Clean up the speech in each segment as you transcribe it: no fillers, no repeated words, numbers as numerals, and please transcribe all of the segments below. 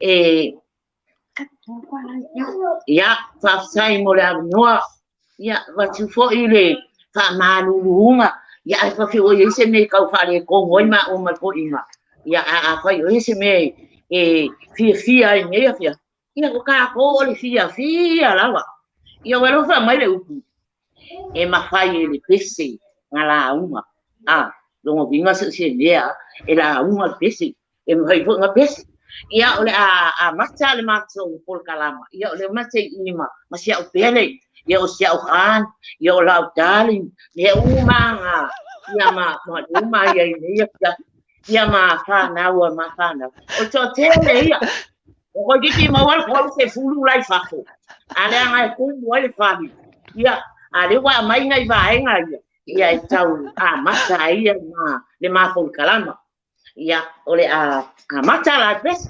E ia faafetai mo le avanoa. Ia avatu foi le faamaluluga. Ia ae faafia ua i ai se mea e tau faaletonu ai maua ma le toeaina. Ia ae afai o i ai se mea e fiafia ai i lenei afiafi, ia o tatou o le fiafia lava. Ia ua alofa mai le upu, e mafai e le pese na lauga. A, lona uiga so o se mea e lauga le pese, e mafai foi ona pese. Ia o le a amata le matou polokalama. Ia o lea matou te i ma si au pele, ia o si au han, ia o lau darling, mea uma na, ia ma uma ia i nei afiafi. Ia ma whanau, ma whanau. O le toatele ia. O koe kiki maua le 30 lai fafo. A lea ngai kumu ai le fali. Ia, a le ua mai nai vaenga ia. Ia e tau amata ai ia ma le mapolokalama. Ia, o le a amata la pese.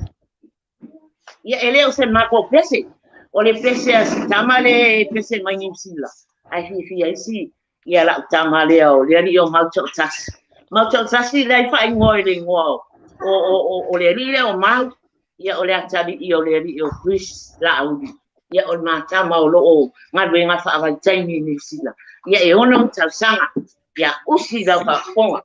Ia, e le o se matou pese. O le pese a si tama le pese mai Niu Sila. Ai fiafia isi ia lau tama lea o le alii o Mauto'atasi. Mauto'atasi lea i faaigoa i le igoa o le alii lea o Mau. Ia o le atalii o le alii o Chris Laauli. Ia o le matama o loo galuega faavaitaimi i Niu Sila. Ia e 6 tausaga. Ia usi lau faafofoga.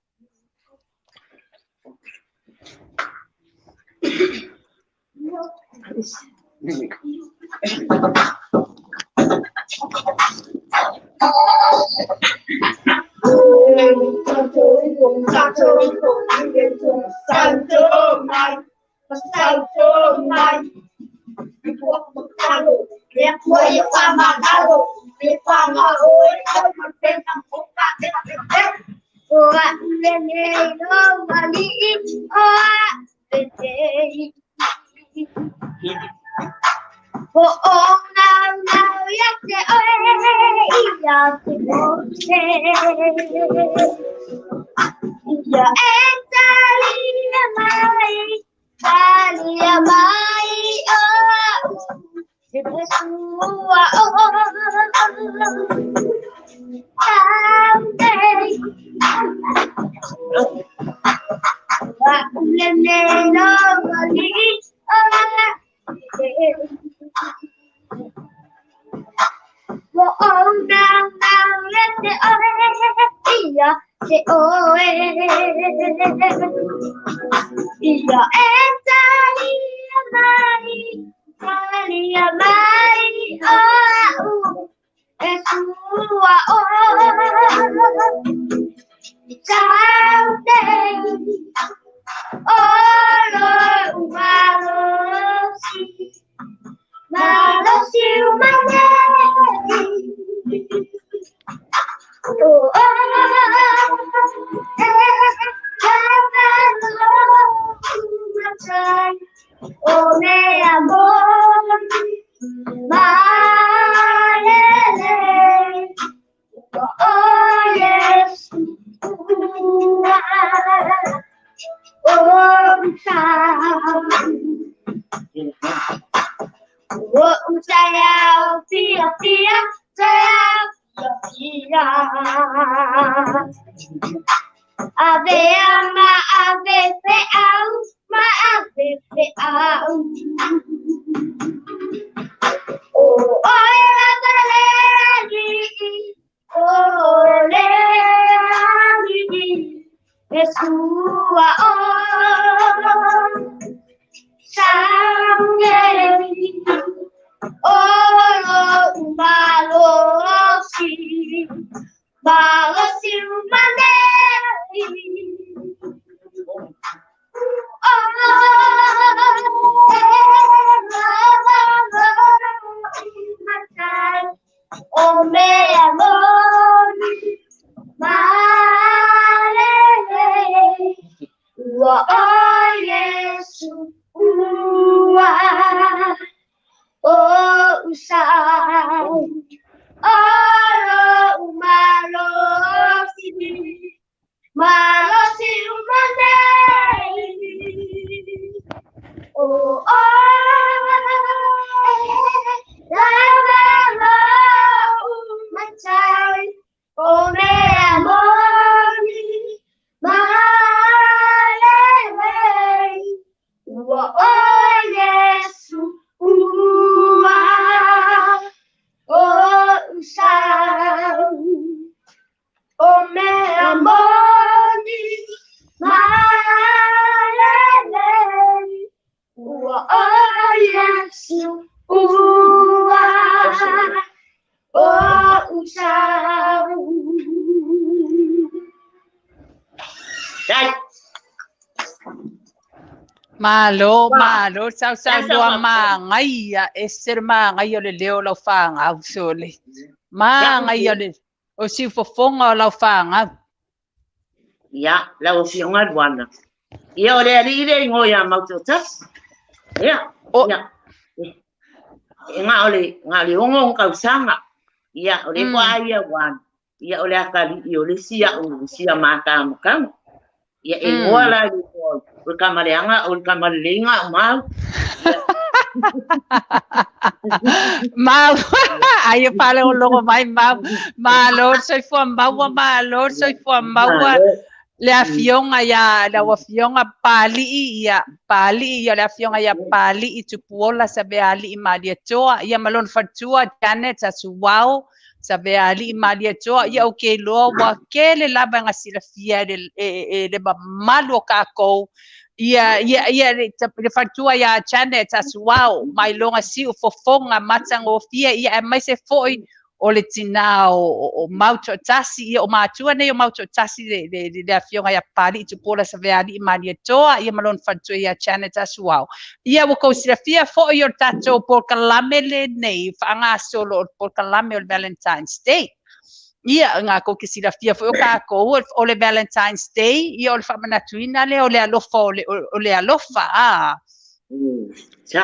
Ua o Ua o usau. Dai. Malo, malo, sausaunoa magaia, ese le magaia o le leo o lau fagau, sole. Magaia o le o siufofoga o lau fagau. Ia, lau Afioga Luana. Ia, o le alii le igoa ia Mautoatasi. Ia, ia. E na o le, na o le 6 tausaga. Ia, o le kwa ia wan. Ia, o le akalii o le sia u, sia matamatama. Ia, e ngoa la i o le kamaleanga, o le kamaleleiga o mau. Mau, ai e faalogologo mai mau, malo le soifua maua, malo le soifua maua, le afioga ia lau afioga Palii, ia Palii, ia le afioga ia Palii Tupuola Savealii Malietoa, ia ma lona faletua Janet Asuao Savealii Malietoa, ia ou te iloa ua tele lava e gasilafia e le mamalu o takou, ia ia ia le faletua ia Janet Asuao mai loga siufofoga matagofie, ia aemaise foi o le tinā o Mautoatasi, ia o matua nei o Mautoatasi le afioga ia Palii Tupuola Savealii Malietoa, ia ma lona faletua ia Janet Asuao. Ia ua kou silafia foi o le tatou polokalame lenei faagasolo o le polokalame o le Valentine's Day. Ia nga kou ke silafia foi o takou o le Valentine's Day, ia o le faamanatuina lea o le alofa o le alofa a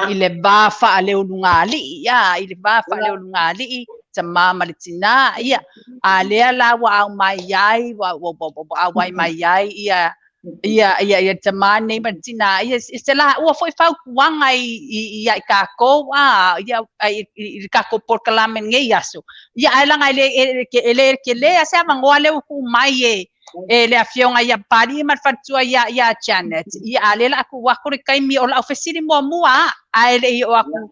i le va faaleulugalii, ia i le va faaleulugalii tamā ma le tinā, ia a lea la ua au mai ai ua auai mai ai ia ia ia ia tamā nei ma le tinā, ia se la ua foi fautuaga i ia i takou a ia i le takou polokalame lenei aso, ia ae laga e le kele a se avanoa lea ua tuu mai e le afioga ia Palii ma le faletua ia Janet, ia a lea la atu aku le taimi o lau fesili muamua ae le i o aku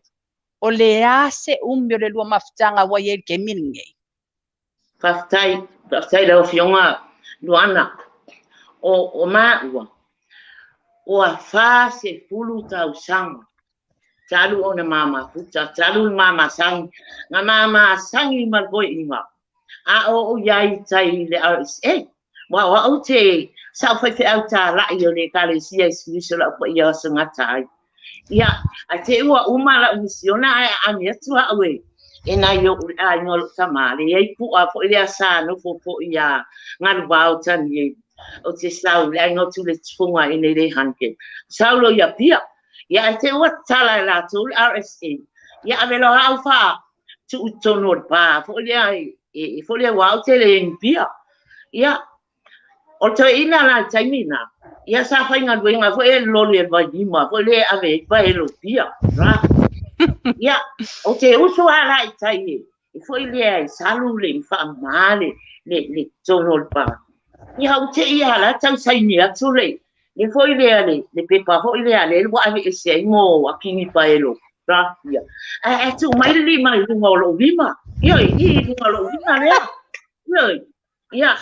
o le a se umi o le lua mafutaga ua i ai le taimi lenei. Faafetai, faafetai lau Afioga Luana. O maua, ua 40 tausaga talu ona mamafuta, talu le mamasangi, nga mamasangi ma le koi'iga, a o iai tai le RSA. Wa o au te sau faifeau tāla'i o le Ekalesia Iesu Keriso lau paia o aso gata ai. Ia, ae te ua uma lau misiona ae aami atu a'u e nai o'u le aiga o lo'u tamā, le iai pu'a foi lea sa nofo fo'i iā Galuvao Tanieli, o te sau le aiga o Tuletifoga i nei le Hanken. Sau loa i Apia. Ia, ae te ua tatala e latou le RSA. Ia, ave loa a'u faa tuu i totonu o le pa foi lea e foi lea ua au te le Apia. Ia, o le toeaina la i taimi na, ia sa faigaluega foi e loli e le vailima foi lea e ave ai paelo pia. Ra. Ia, o te uso a la i tai e foi lea e salu le faamā le totonu o le pa. Ia, o te ia la tau saini atu le foi lea le pepa foi lea le ua ave ese ai mo akini paelo. Ra, ia. Ae tuu mai le lima i luga o lou lima. Ia, i luga o lou lima lea. Ia, ia.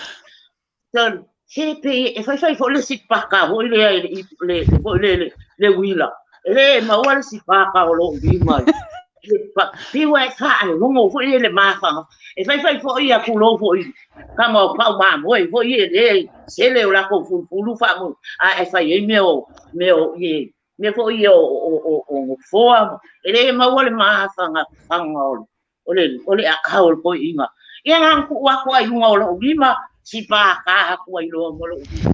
Tolu, se pe e faifai foi le sipaka foi lea le foi le uila. E le maua le sipaka o lou lima. Piua e faalogo foi le mafaga. E faifai foi ia kulou foi kama o pau mamoe foi e le sele o lakou fulufulu faamoe. A e fai ai mea o mea mea foi o foa. E le maua le mafaga faga o le aao o le koi'iga. Ia nga tuu aku ai luga o lou lima, si pākā aku ai loa ma lou lima.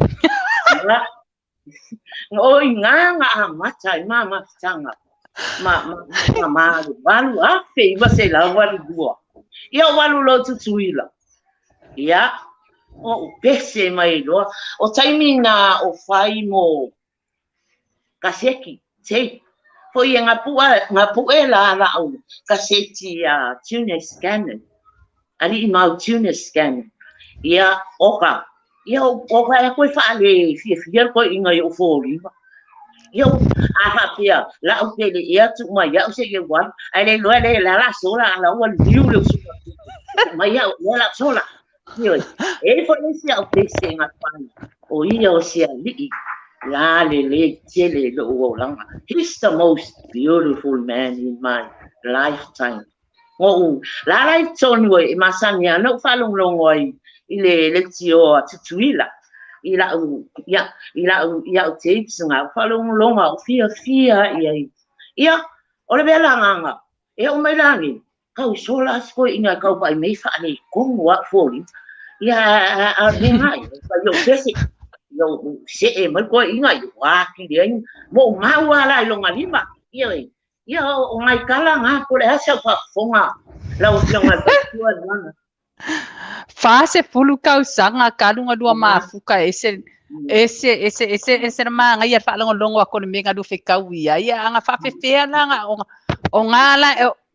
O i ngā ngā amata i mamafutaga ma ma valu 1982. Ia o walu loa Tutuila. Ia, o pese mai loa. O taimi na o fai mo kaseki, tape. Foi e ngā pu'e la la'u kaseti a Tunis Scanner. Ali'i mau Tunis Scanner. Ia, oka. Ia, o ka e koe faale fiafia le koi'iga i o'u foliga. Ia, a faapea, la'u pele ea tuu mai a'u se'i e ualu, ae le iloa le la la sola a lau ua liu le usuga. Tuu mai a'u, lea la'u sola. Ioe, e i foi le isi a'u pese gafai, o ia o se ali'i. La lelei tele i lo'u olaga. He's the most beautiful man in my lifetime. O'u lala i totonu e masani ana ou faalogologo ai i le leitioa a Tutuila i la'u ia i la'u i a'u tapes na ou faalogologo a ou fiafia ai i ai. Ia, o le mea la agaga e oo mai lagi, kau sola a si toeaina e kau vaai mai faaletonu a'u foliga. Ia a o le mea lena ia, fai ou pese, ia ou se'e mai le toeaina ia ua atili ai mo'omau a la i lona lima. Ioe. Ia o nai tala na po o le a sau faafofoga lau Afioga i le Faletua Luana. 40 tausaga talu ona lua mafuta ese ese ese ese ese le manaia le faalogologo atu o le mea na lua fetau i ai a na faafefea la na o ga la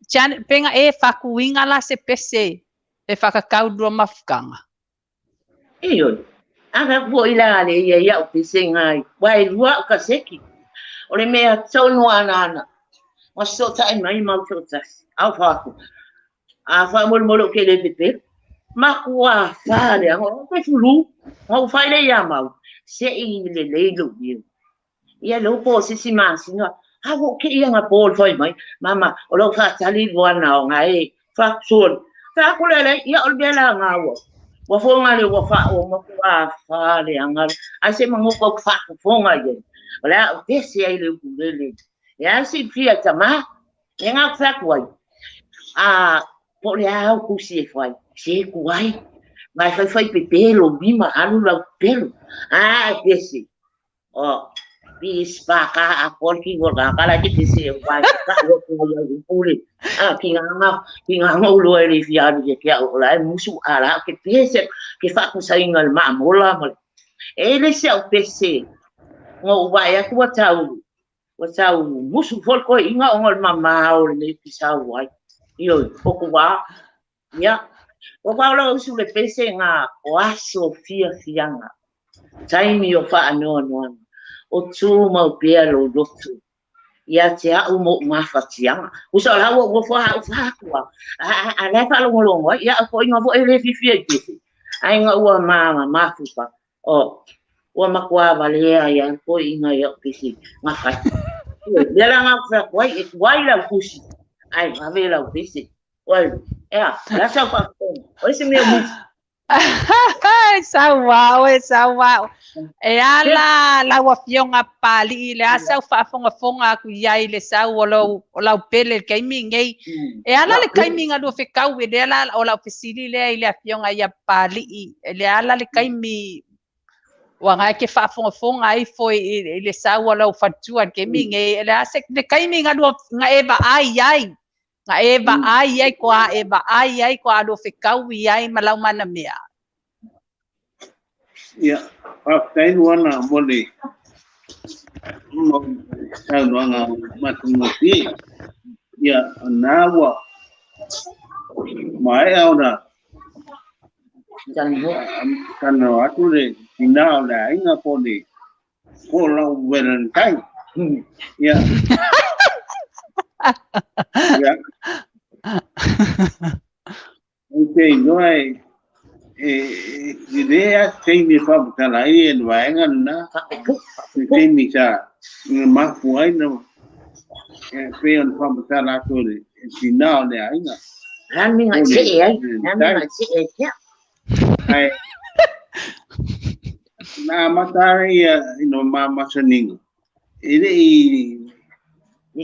Janet pe na e faatuina la se pese e faatatau lua mafutaga. Ioe, a foi la le ia i a'u pese ga uā e lua a'u kaseki. O le mea tonu a ana ua fesootai mai mau toatasi a o faaku. A faamolemole ou te le pepelo. Makuā fa leaga o pe fulu. Na ou fai lea ia mau, se'i lelei lou leo. Ia lea ua po se isi masina, a ua ou te'i anapo le fai mai, mama, o lou faatali luana o ga e faasoa. Fai atu lea lea, ia o le mea la ga ua. Ua foga le ua faa ua makuā fa leaga. Ae se magoto au faafofoga i ai. O le a ou pese ai le ukulele. E a silafia e tamā, e ga ou fai atu ai, a po o le a au tusi e fai, se tuai, ma e faifai pepe lou lima, alu lau pepelo, a e pese, o, pi spa ka atoa le kino o le tagata la e te pese ai, uā e tata'u atu ai au upu le, a, tigaga, tigaga ou iloa e le fia alu ia te au, o la e musu a la ou te pese, ke faakusaina i le maamola ma le, e le isi a'u pese, na ou vaai atu ua tau, Ua tau musu foi le toeaina ona o le mamao o lenei pisau ai. Ioe, o tuā. Ia, ua pau lau usu le pese ga o aso fiafiaga, taimi o faanoanoaga, o tumau pea lou loto ia te a'u ma o'u mafatiaga. Usa o la ua ou nofo a a'u faatua, a la e faalogologo ai, ia a'u toeaina foi e le fiafia i pese, ae ina ua mafuta, O, ua matua valea ai a toeaina i a'u pese na fai. Lea la na ou fai atu ai, e tuai lau tusi, ae vave lau pese. Oi, ea, o le a sau faafofoga? O ai se mea o musu? Sau ao e, sau ao. E ala lau afioga Papalii, le a sau faafogafoga atu i ai le sau o lou o lau pele le taimi nei. E ala le taimi na lua fetau i lea la o lau fesili lea i le afioga ia Papalii, le ala le taimi ua gae ke faafogafoga ai foi i le sau o lau faletua i le taimi nei, le a se le taimi na lua na e vaai ai, na e vaai ai koa e vaai ai koa lua fetau i ai ma lau manamea. Ia, faafetai Luana mo le saunoaga matagofie. Ia, na ua maea ona talanoa atu le tina o le aiga po o le po o lau Valentine. Ia. Ia. Ou te iloa e e le a se taimi e faamatala ai e le vaega lena, le taimi sa mafua ai na e pei ona faamatala atu e le tina o le aiga. Lani ngai see ai, lani ngai see ai kia. Ae na amata ai ia i no ma masaniga. E le i e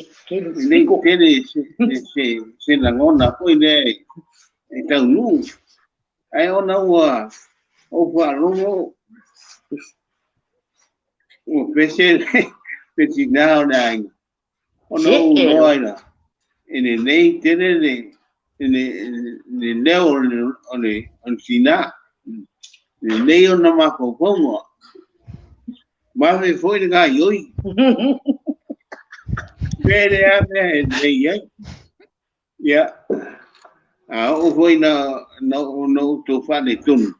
le i tele se se lagona foi lea e taunuu. Ae ona ua ou faalogo ua pese le tina o le aiga. Ona ou iloa ai la, e lelei tele le le leo o le tina, lelei ona mafaufauga, vave foi le gaoioi. Pe le a mea e lelei ai. Ia, a oo foi na na outou faaletonu,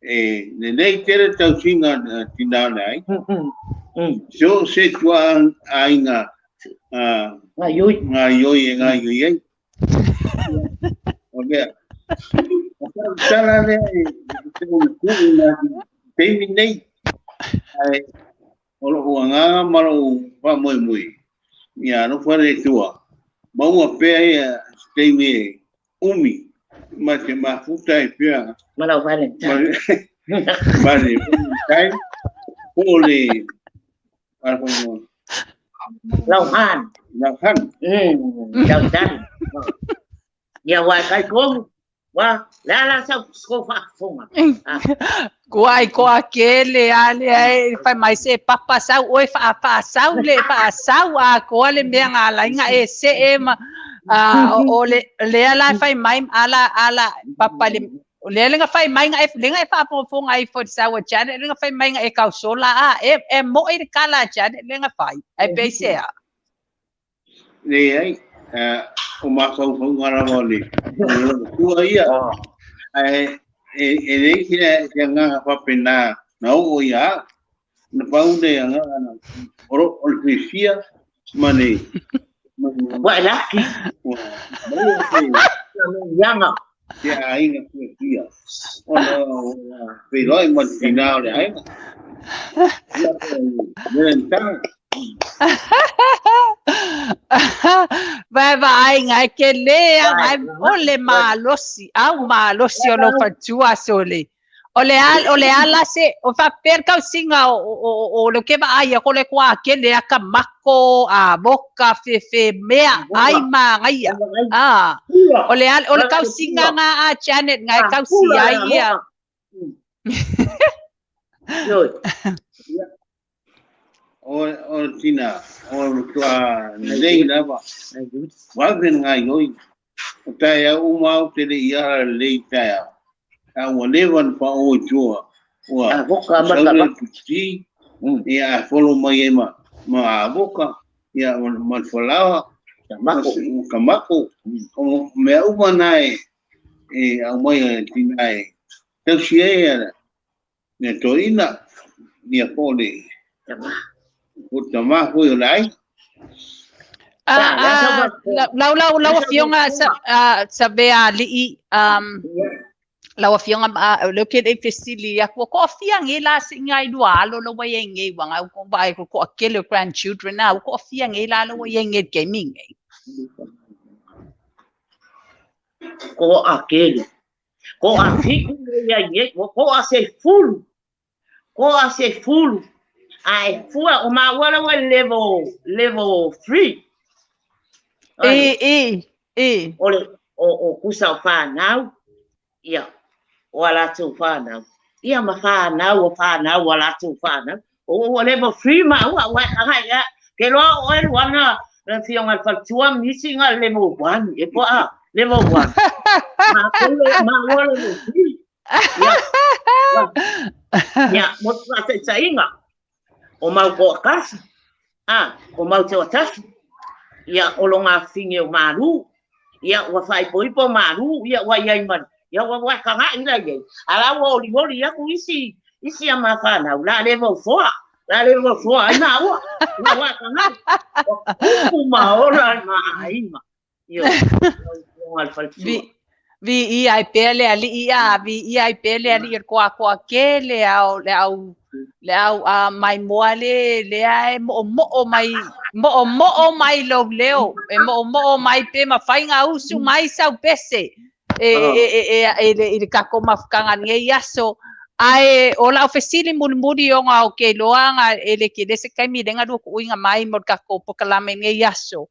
e lelei tele le tausiga a tina o le aiga. So o se ituaiga gaoioi e gaoioi ai. O lea, o sau tala lea e tau tuu i taimi nei. Ae o lo'u agaga ma lo'u faamoemoe, ia alofa le Atua, maua pea ia se taimi e umi ma te mafuta ai pea ma lau Valentine. Ma le Valentine po o le lau han. Lau han. Lau tali. Ia wa kai komu. Wa, le a la sau ko faafofoga. Kuai koa kele ale ai fai mai se papa sau oe faasau le faasau a koa le mea nga lainga e se e ma o le lea la fai mai ala ala papa le lea lenga fai mai nga e lenga e faafofoga ai fo sau a Janet lenga fai mai nga e kausola a e e mo i le kala a Janet lenga fai ai pe se a. Leai, o mafaufauga lava o le tua ia, ae e leai se agaga faapena na oo ia au. Na pau le agaga na o le fiafia ma le Ua e laki. Ua maua se Ianga. Se aiga fiafia. Ona ua feiloai ma le tina o le aiga. Ia, o le Vai vaai ngai ke le ngai o le malosi au malosi o lo fatua sole o le ala se o fa per kau singa o le ke vaai ko le kwa ke le aka mako a moka fe fe mea ai ma ngai a o le o le kau singa nga a Janet ngai kau si ai ia. O tina, o tua lelei lava, vave ngai oi. O tae au uma au te le i ara lelei tae au. A ua leva na pa o i tua. Ua Avoka ma sau le tabaki. Tuti, ia a folo mai ai ma avoka, ia ma le falaoa, Tamako. Ma kamako. O mea uma na e au mai e tina e tausi ai a le toina, ia po le Tama. O tama foi o le ai. Lau lau lau afioga sa vea alii lau afioga le ke le fesili aku ko afia nge la singa i lua alo lo wai nge wanga ko vai ko akele grandchildren na ko afia nge la lo wai nge gaming nge. Ko akele. Ko afiku ia nge ko a se fulu. Ko a se fulu. Ai fua o ma wala wa level 3. E e. O le o kusa o whanau. Ia o a latou whanau. Ia ma whanau o whanau o latou whanau. O level 3 ma ua ua ngai ia. Ke loa o e luana le fionga le fatua misi nga level 1. E po a level 1. Ma kule ma ua level 3. Ia. Ia mo te tsainga. O mau ko kasi. Ah, o mau te otasi. Ia o longa finge o maru. Ia ua whai poipo maru. Ia ua iai mani. Ia ua ua kanga ila iai. Ala ua oli oli aku isi a mawhanau. La level 4. La level 4. Ai nā ua. Ua ua kanga. Ua kupu maora ma aima. Ia. Ua alfaltua. Vi i ai pele ali ia, vi i ai pele ali i koa koa ke le au le au le au a mai moa le le ai mo mo mai mo mo mai lo leo e mo mo mai pe ma fainga usu mai sau pese e e e e le kako mafukanga nge iaso ai o la ofesili mulimuli onga o ke loanga e le ke le se kaimi lenga lu kuinga mai mo kako pokalame nge iaso.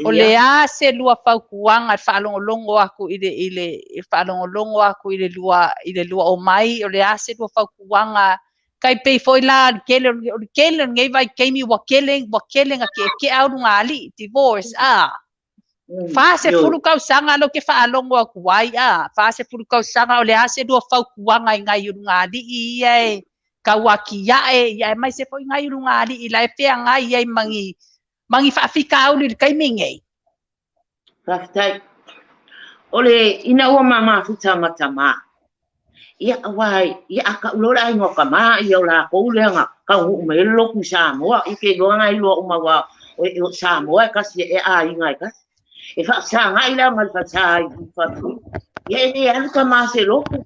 O le a se lua faukuanga whaalongolongo aku i le whaalongolongo aku i le lua o mai o le a se lua faukuanga kai pei foi la kele o kele ngai vai keimi wa kele nga ke au nga ali divorce a fa se fulu kau sanga lo ke whaalongo aku ai a fa se fulu kau sanga o le a se lua faukuanga i ngai uru nga ali i e kauaki ia e ia mai se foi ngai uru nga ali i la e pea ngai ai mangi Mangi whaafika au li kai mingi. Whaftai. Ole, ina ua mama futa matama. Ia wai, ia aka ulola ai ngoka ma, ia ola koulenga, ka u me loku Samoa, i ke loa ngai loa uma wa, o Samoa e kasi e a inga e kasi. E whaasa ngai la mal whaasa i whatu. Ia e alu ka ma se loku.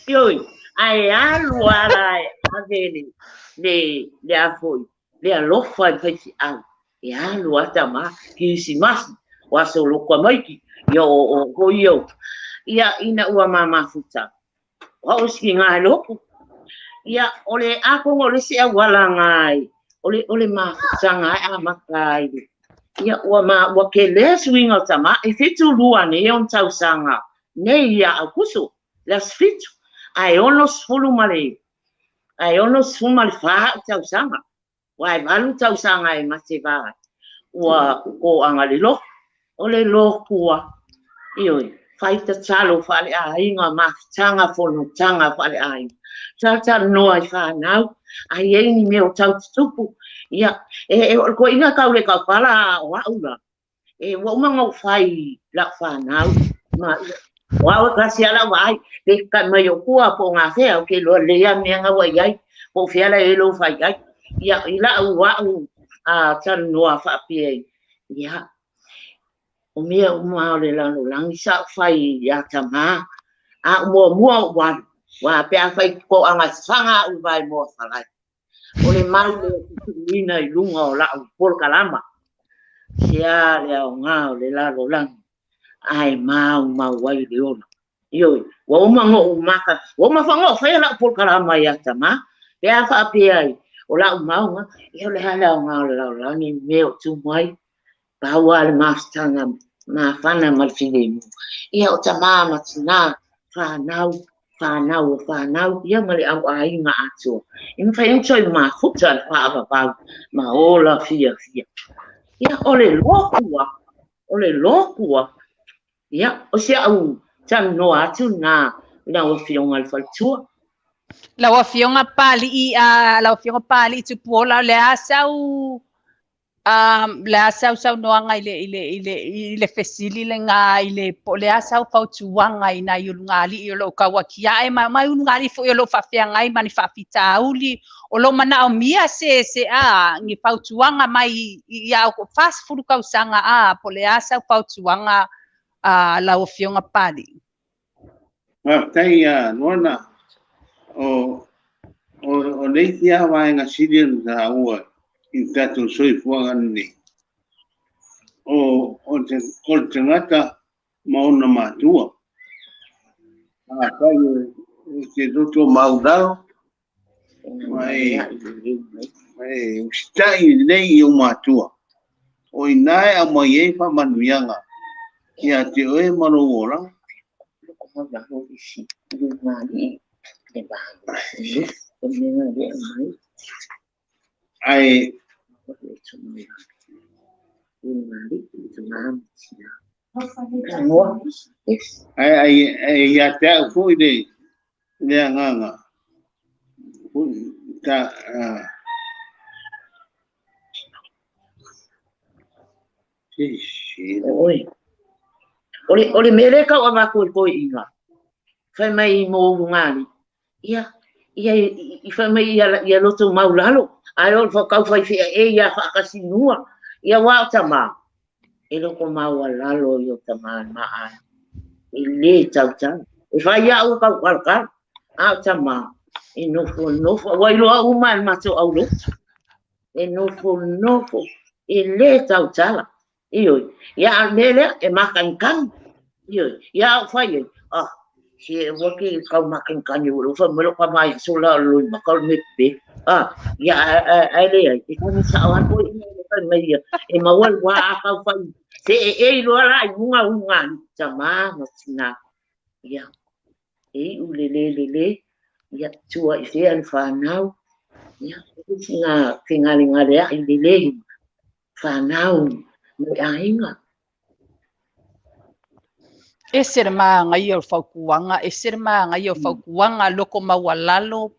Ioi, ai alu ala e avele. le le a foi le alofa i le faifeau e alu a tama kirisimasi o aso loko amaiki ia o o foi ia ia ina ua mamafuta o au siki ngā loku ia o le akonga o le isi auala gai o le mafutaga e amata ai ia ua ma ua kele suiga o tama e 72 nei ona tausaga nei ia Aukuso le aso 7 ae 64 tausaga ua e 8 tausaga e mate va ua koaga le loku o le lokua ioe fai tatalo faaleaiga mafutaga fonotaga faaleaiga talanoa i whanau ai ei ni mea o tau tutupu ia e o ko inga kau le kaupala o au la e ua uma ngau fai lau whanau ma o au kasi ala vai pe ka mai o kua po ngā whea o ke loa lea mea ngā wai ai po whea la e lo fai ai ia i lau wau a talanoa whaapia ia o mea uma o le lalolangi sa fai ia tama a mua mua o walu wa pe a fai ko anga sanga u vai mo falai o le mau le tutuina i lunga o lau polokalama sia le aoga o le lalolagi ae mau mau ai le ola ioe ua uma goʻu maka ua uma fagoʻu faia lau polokalama ia tamā pe a faapea ai o lau maoga ia o le a le aoga o le lalolagi mea o tumu ai paua le mafutaga mafana ma le filemu ia o tamā ma tinā whanau whanau o whanau ia ma le au aiga atoa e mafai ona toe mafuta le faavavau ma ola fiafia ia o le lokua ia o se au talanoa atu na lau afioga i le faletua. Lau afioga Pali'i lau afioga Pali'i Tupuola le a sau le a sau saunoaga i le fesili lena i le po le a sau fautuaga i nai ulugalii o loo tauatiae ma ulugalii foi o loo faafeagai ma ni faafitauli o loo manaomia se a ni fautuaga mai ia 40 tausaga a po le a sau fautuaga a lau afioga Pali'i. Faafetai Luana o nei tia vaega sili ona taua i tatou soifuaga lenei. O le tagata ma ona matua. Afai e te loto maulalo ma e usitai lelei i ou matua. O ina e aumai ai faamanuiaga ia te oe ma lou olaga. Ai ai ia te au foi le agaga ta O le mea lea kau avaku e koiʻiga fai mai mo ulugalii ia ia i fai mai ia loto maulalo ae o le kau fai feaʻe ia faakasinua ia ua o tamā e loko maualalo i o tamā maa e lē tautala e fai aʻu kau kalakala a o tamā e nofonofo ua iloa uma e le matou aulotu e nofonofo e lē tautala ioe ia a le mea lea e makanikani ioe ia au fai ai se ua ke kau makanikani ua lou fai mai lou pamai aso la o le loi maka o le mea pepe ia ae leai e kani sao atu ai fai mai ia e maua le wā a kau fai se e e iloa la i luga ulugalii tamā ma tinā ia e iʻu le lē lelei ia tua i fea le whanau ia sina fegalegaleaʻi lelei whanau ma le aiga. E se le magaia o le fautuaga, e se le magaia o fautuaga loko maualalo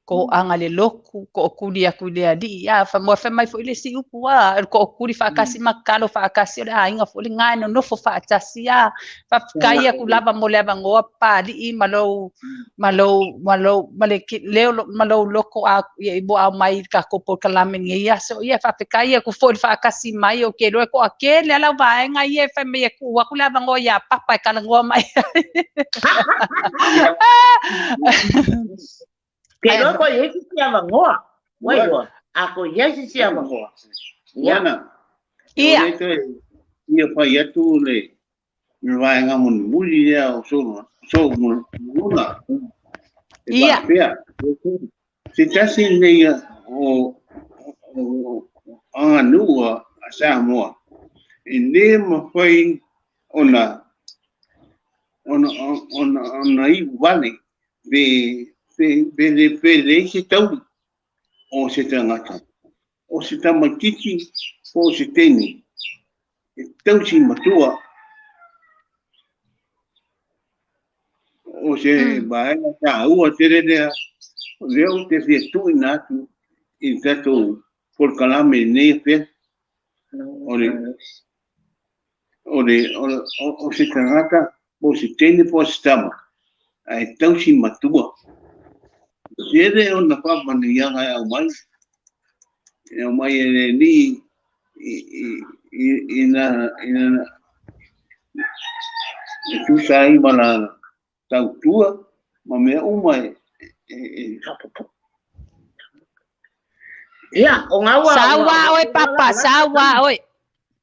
ko anga le loku ko okuli aku le alii a fa mo fa mai foi le si upu a ko okuli faakasi makalo faakasi o le aiga foi le gae nonofo faatasi a faafetai aku lava mo le avanoa Pali'i ma lou ma lou ma lou ma le leo ma lou loko a ia mo au mai ka ko polokalame nei aso ia faafetai aku foi le faakasi mai o ke loe ko akele ala vaega ia fa mai aku aku le avanoa ia papa e kalagoa mai. Ke loa koe e ki avanoa. Ua iloa. A toe i ai se isi avanoa. Ia. Uana. Ia. O lea toe fia fai atu le vaega mulimuli lea o sou lagona. E faapea, se tasi lenei o aganuu a Samoa, e le mafai ona iu vale pe leai se tauli o se tagata, o se tamaitiiti po o se teine, e tausi matua o se vaega taua tele lea, o lea ou te fia tuuina atu i le tatou polokalame i lenei afiafi. O se tagata po o se teine po o se tama, ae tausi matua. Tele ona faamanuiaga e aumai, e aumai e le alii ina e tusa ai ma lana tautua ma mea uma e Ia, o ngā ua... Saua oe, papa, saua oe.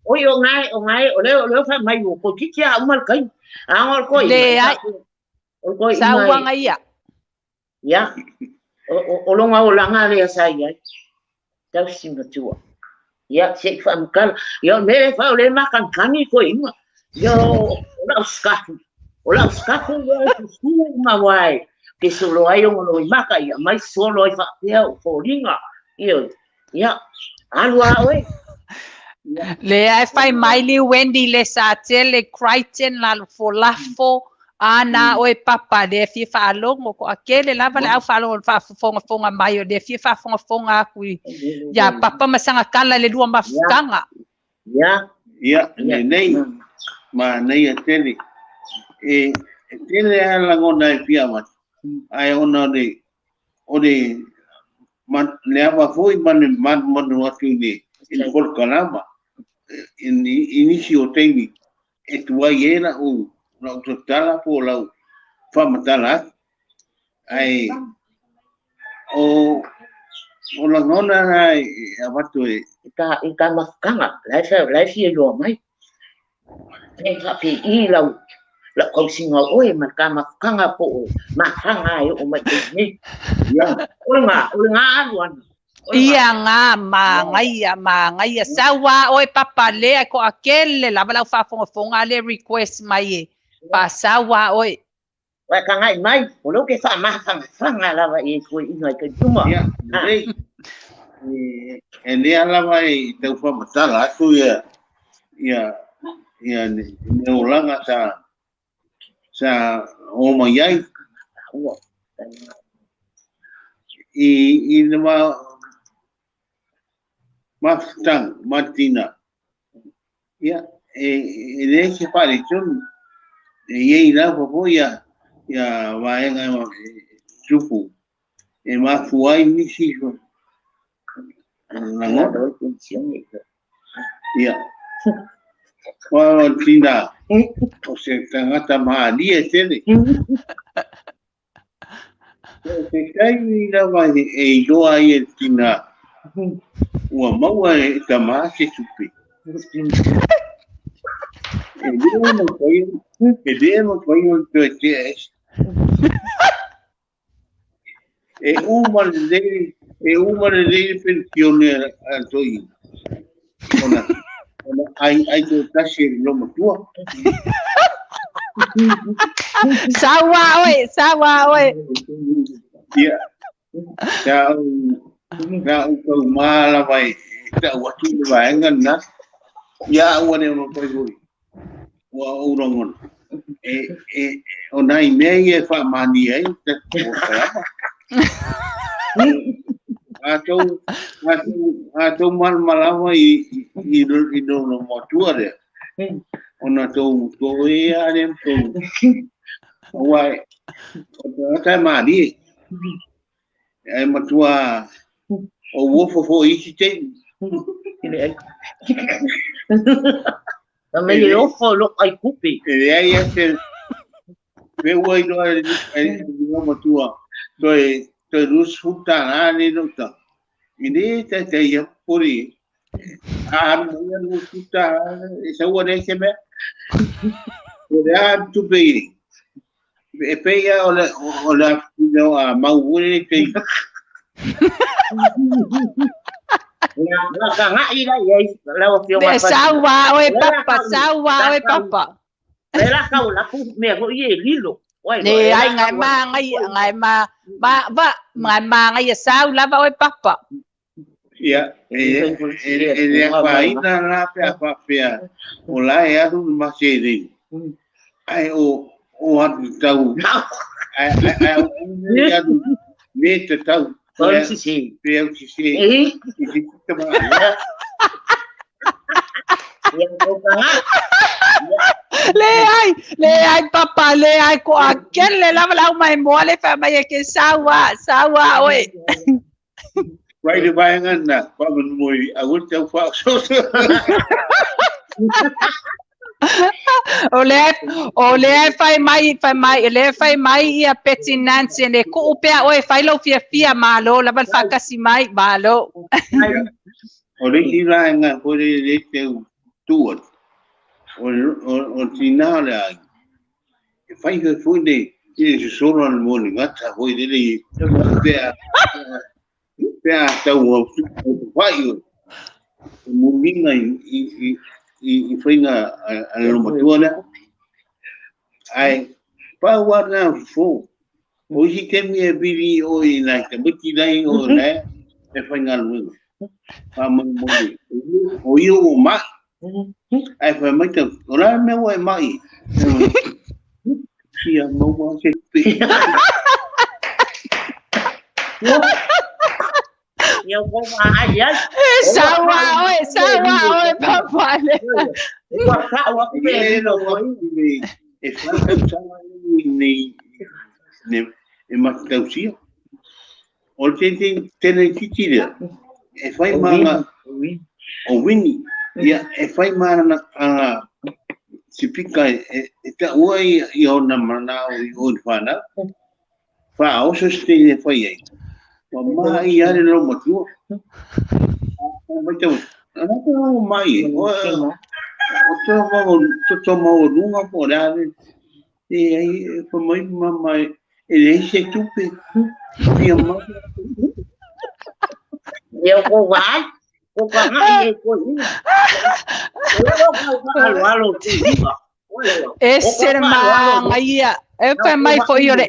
Oi, o ngai, o leo wha mai o ko titi a umal kai. A ngol koi. Le ai. O koi Saua ngai ia. Ia. O longa o langa le sa ia. Tau si matua. Ia, se wha mkala. Ia, mere wha o le makan kani koi ima. Ia, o lau skafu. O lau skafu ia, su mawai. Ke solo ai o ngolo i maka ia. Mai solo ai wha pea o fōringa. Ia, ia. Alua oe. Le ai fai mai li Wendy le sa tele Crichton la folafo ana oe papa le fia whaalongo ko akele lava le au whaalongo whaafongafonga mai o le fia whaafongafonga aku ia papa masanga kala le lua mafutanga. Ia. Ia, nei ma nei a tele. E tele a langona e fia matu. Ai ona o le le ava foi manu atu i le polokalama. I nisi o taimi e tuai e lau tatala po o lau faamatala atu. Ae o lagona na e avatu e I ka mafukanga, lai fia iloa mai. E whape i lau kausinga oe ma ka mafukanga po o mahanga e o mai te nei. Ia, o le ngā alu ana. Ia ngā mangaia, saua oe papa lea ko akele lava lau whaafongafonga le request mai e. Pa saua oe. Wai ka ngai mai, o leo ke wha mahanga lava e koe inga i kai tuma. Ia, lei. E lea lava e tau whamatala atu ia ne olanga sa o mai ai. I le mafutanga, matina. Ia, e le se whare tonu. E iei lava po ia vaenga e tupu. E mafu ai nisi langona. Ia. Wa tina o se tangata maalia tele. Te kai lava e iloa ai e tina ua maua e tamā se tupe. E le mawhai o toe tea ese. E uma le leire pensione a toi. Ona ai tō tasi e lo matua. Saua oe, saua oe. Ia, sa au tau mālama e tau atu le vaega na. Ia ua ne mawhai hoi. Ua aurangona. E o nai mea ia e whaamani ai te kalama. A tau malamalama i lona matua lea. Ona tau toe a lea tau. Aua o tagata e maalie. E matua o uofo fo isi teimi. Na me le ofo lo ai kupe. E leai a se peua iloa e matua toe lusu futa la le lo ta. I le taitai ia pori. A alu mai alu tuta e saua le se mea. O le a tupe i. E pei o le o le o a mau ue te. La ka ngai la iai lau afioga Le saua oe papa, saua oe papa. Le la kau la ku mea foi e lilo. Le ai ngai ma ngai ngai ma ma va ngai ma ngai e sau lava oe papa. Ia, e e le afaina la pe a faapea o la e alu le maselei. Ai o o atu tau. Ai ai ai alu me te tau. O sisi. Pe au sisi. I te tama. Ia ko ka Le ai, le ai papa, le ai ko a kele lava lau mai moa le fa mai e ke saua, saua oe. Vai le vaega na, pa mo i a o tau fa so. O le o le fai mai fai mai le fai mai ia Betty Nancy ne ku pea oe fai lau fia fia malo lava le whakasi mai malo. O le isi vaega foi le le te tua. O o o tina le ai. E fai foi foi le i le sosolo le mo le gata foi le le pea pea tau o fai o mulinga i i i i whainga a le matua lea. Ai, pau a nā fo. O isi temi e piri o i nai tamaiti nei o nai e whainga luenga. Pa mo mo o i o mai. Ai whai mai tau, o la mea ua e mai. Sia maua se pe. Ia ko ai ai. Saua oe, saua oe papa le. Ua ka ua ku E no wa e whakau sanga nei ne e matausia. O te te tene titi lea. E whai maanga o Winnie. Ia e whai maanga a sipika e e ta ua i i ona mana o i o whanau. Wha oso se e whai ai. Wa maha i are lo matua. O mai tau. Ana ko o mai. O o te mau to to mau lunga po le ale. E ai e fa mai mama e le se tupe. Ia ma. Ia ko vai. Ko ka ngai e ko i. O ko ka alo alo ku. E se maangaia. E fai mai foi o le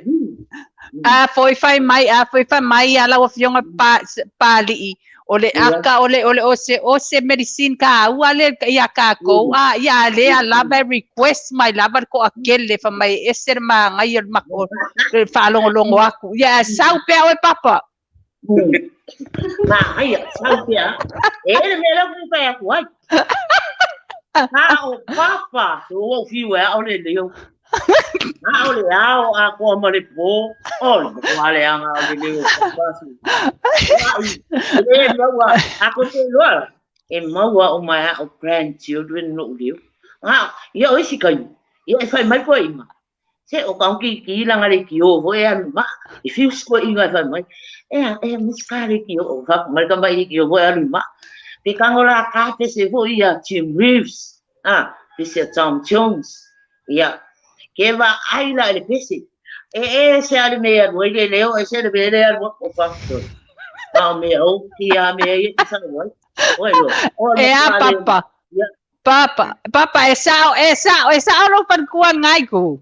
a foi fai mai a foi fai mai a lau afioga pa pali'i o le aka o le o le o se o se medicine ka ua le ia ka ko a ia le a lava request mai lava ko akele fa mai e se maangaia o mako le whaalongolongo aku ia sau pea oe papa. Ma ai sau pea. E le mea lau ku pai aku ai. Ha o papa, so o fiu e o le leo. A o le ao a koa ma le pō, o le mo le anga o le leo papa su. E maua, a ko te loa. E maua o mai o grandchildren no leo. A, ia o isi kai. Ia e whai mai koe ima. Se o kaunki ki langa le ki o ho e anu ma. E fiu sko inga e whai mai. E a e muska le ki o fa mai ka mai ki o ho e anu ma. Pe kango la ka te se ho ia Jim Reeves. Ah, pe se Tom Jones. Ia ke va ai la le pese. E e se ale me anu le leo e se le me le anu o fa. A me o ki a me e sa wai. Oi lo. E a papa. Papa, papa e sao e sao e sao lo pan kuan ngai ku.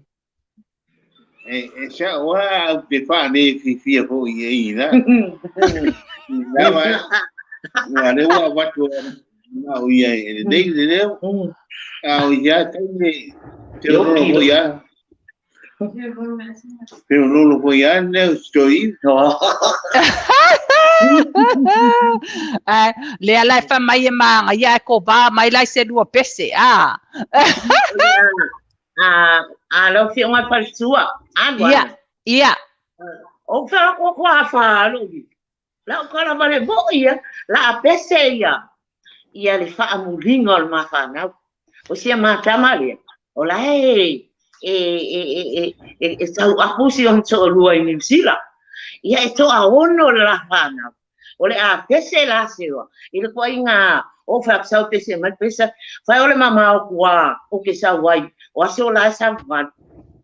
E e sa wa te wha ne fi fia fo i e i la. La wa wa le wa watu na o ia e le nei le leo. A o ia te te rolo ho ia. Te rolo ho ia ne o stoi. Le ala e fa mai e maanga ia e ko va mai lai se lua pese a. A a lau fioga faletua alu Ia, ia. O fa ko ko a fa alu la o kala vale mo ia la a pese ia ia le faamuliga o le mafanau o sia matama lea o la e e e e e e tau apu si ona toalua i Niu Sila ia e toaono le la fanau O le a pese la sewa. I le kwa inga o fa sau pese mai pesa. Fa o le mama o kua o ke sau wai. O aso la sau va.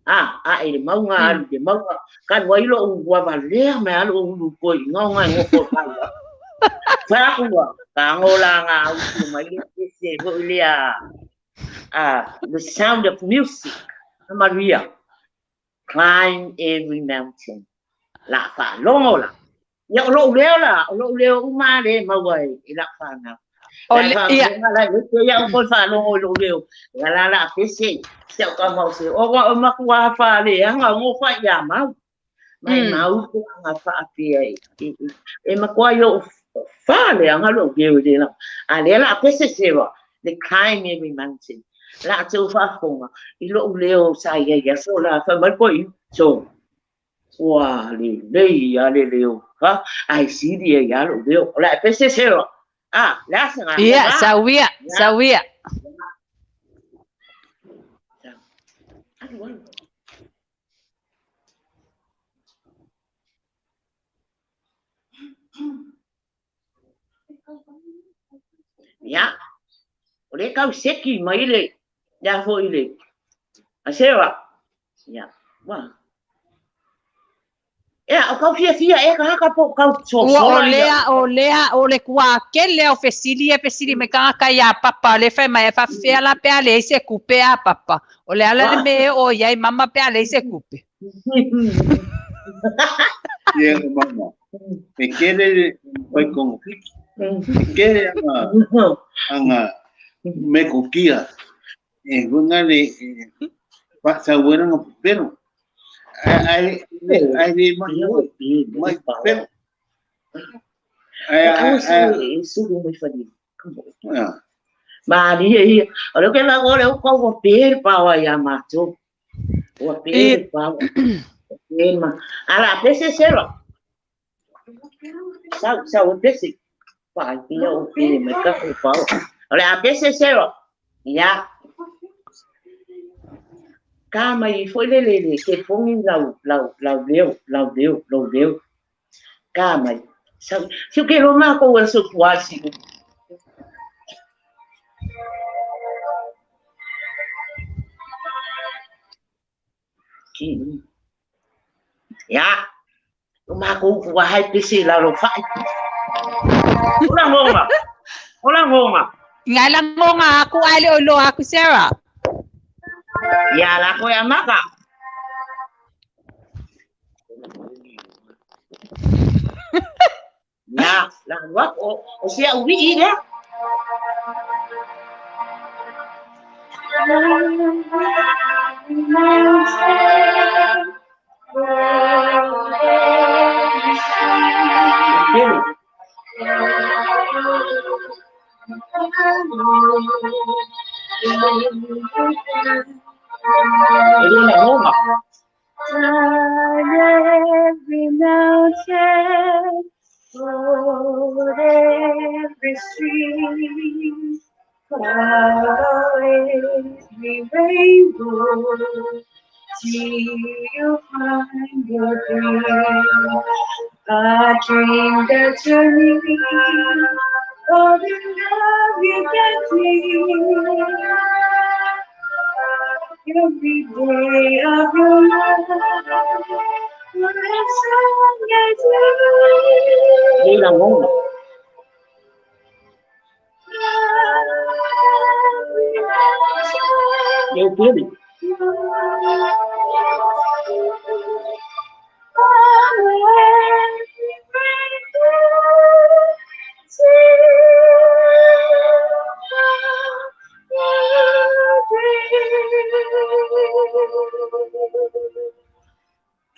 A e le maunga alu le maunga. Ka wai lo ua va lea me alu o ulu koi ngonga ngo ko pa. Fa kua ka ngola nga au mai le pese ho le a the sound of music. Maria. Climb every mountain. La fa longo la. Ia o lou leo la, o lou leo uma le maua e la fa na. O ia la ia o fa longo lou leo. La la la pese se o ka mau se o wa o makua fa le anga ngo fa ia mau. Mai mau ko anga fa apia e. E makua yo fa le anga lou leo le la. A le la pese se wa. The climb every mountain. La te fa fonga i lou leo sa ia ia so la fa mai ko i so. Ua le lei a le leo ha ai si dia ia lo leo la pese se a la sa ia sawia sawia ia o le kau seki mai le ia fo ile a sewa ia wa ia o kau fia fia e ka ka po kau so o lea o lea o le kua kele o fesili e fesili me ka ka ia papa le fa mai fa fea la pe ale se kupe a papa o le ala le me o ia mama pe ale se kupe ia mama e kele pai kongo e kele anga anga me kokia e hunga le pa sa buena no pero ai ai mai pero ai ai su muy feliz ma ni o lo que la go le ko pe pa wa ya macho o pe pa pe ma ala pese sero sa sa o pese pa ti o pe me ka pa o la pese sero ya ka mai foi le le le ke fongi lau lau lau leo lau leo lau leo ka mai sa si ke lo ma ko so kuasi ki ya o ma ko wa hai pese la lo fa ola ngonga ola ngonga ngala ngonga aku ale o lo aku Sarah ya la ko ya maka ya la wa o sea ubi ida Every mountain, float every stream, follow every rainbow, till you find your dream. A dream that you need, all the love you can feel. Every day of your life, for as long as you live.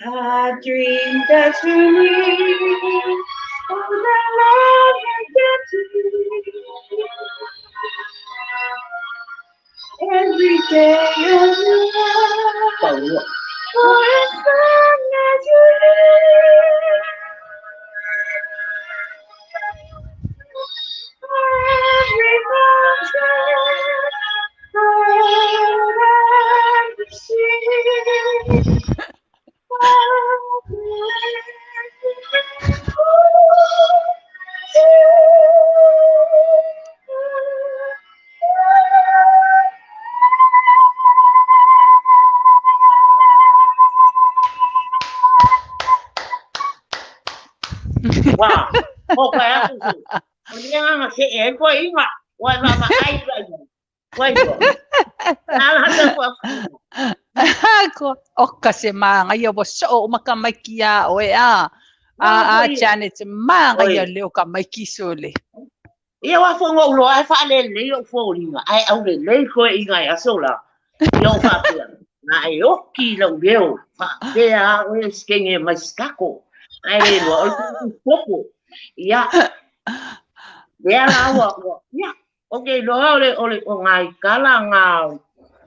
A dream that you need, all the love I get to you. Every day of your life, for as long as you live. Every mountain, every sea. Pa, o ka aku se. O le agaga see ai toeaiina, ua e vaavaai la i ai. Ua iloa. Ala hata ku aku. O ka se magaia ua soo uma tamaiti iā oe a. A a Janet, magaia leo tamaiti sole. Ia ua foi ona ou loa e faalelei ou foliga, ae aulelei toeaiina i aso la. Ia ou faapea, na e oki i lau leo, faapea a oe e sikenge mai Chicago. Ae le iloa o le popo. Ia, lea la ua, ua, ia, ou te iloa o le, o le, o nai tala na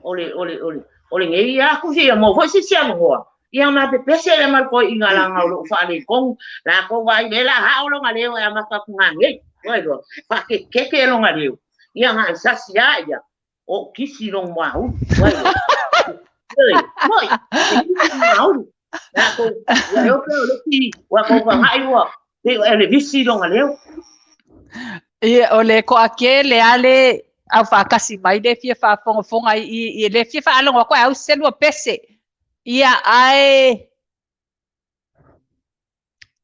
o le, o le, o le, o lenei aku se ia maua foi se isi avanoa. Ia ma pepese lea ma le toeaina leaga o lo o faaletonu latou vaai lea o le a hao lona leo e amata atu nanei. Ua iloa, faakekeke lona leo. Ia na e sasi lava ia, o kisi lona muaulu. Ua iloa. Oi, moi, e kisi lona muaulu. Latou, ua eo pea o le isi, ua tou tagai ua, pei o Elevisi lona leo. Ia, o le toatele lava le aufaatasi mai le fia faafogafoga i i le fia faalogo atu ae au selua pese. Ia, ae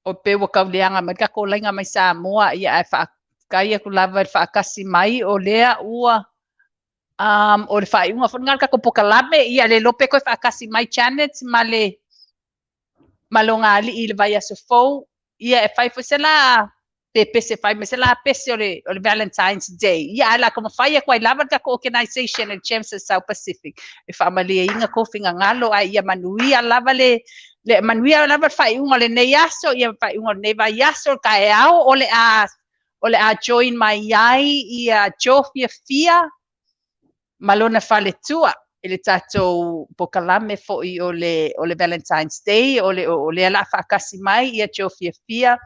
o pe ua tau leaga mai le tatou laina mai Samoa, ia ae faafetai atu lava i le faatasi mai o lea ua um, o le faaiuga foi lena o le tatou polokalame, ia le iloa pe toe faatasi mai Janet ma le ma lona alii i le vaiaso fou, ia e fai foi se la pe pese fai mai se la pese o le, o le Valentine's Day. Ia ae la taumafai atu ai lava le tatou organisation le Gems of South Pacific e faamalieina tou finagalo ae ia manuia lava le le manuia lava le faaiuga o lenei aso, ia faaiuga o lenei vaiaso, le taeao o le a o le a join mai ai ia Joe Fiafia ma lona faletua i le tatou polokalame foi o le o le Valentine's Day, o le o lea o le a faatasi mai ia Joe Fiafia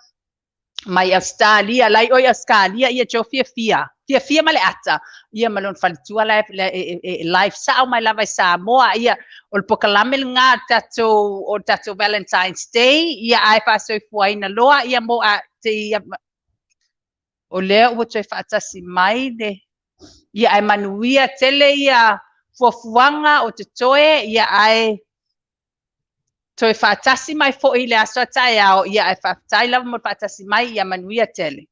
mai Ausetalia, la i o i Ausetalia ia Joe Fiafia, Fiafia ma le ata, ia ma lona faletua la e, e, e, e live sao mai lava i Samoa, ia o le polokalame lena o le tatou o le tatou Valentine's Day, ia ae faasoifuaina loa ia mo a te ia o lea ua toe faatasi mai le ia ae manuia tele ia fuafuaga o totoe ia ae toe faatasi mai foi i le aso a taeao ia ae faafetai lava mo le faatasi mai ia manuia tele.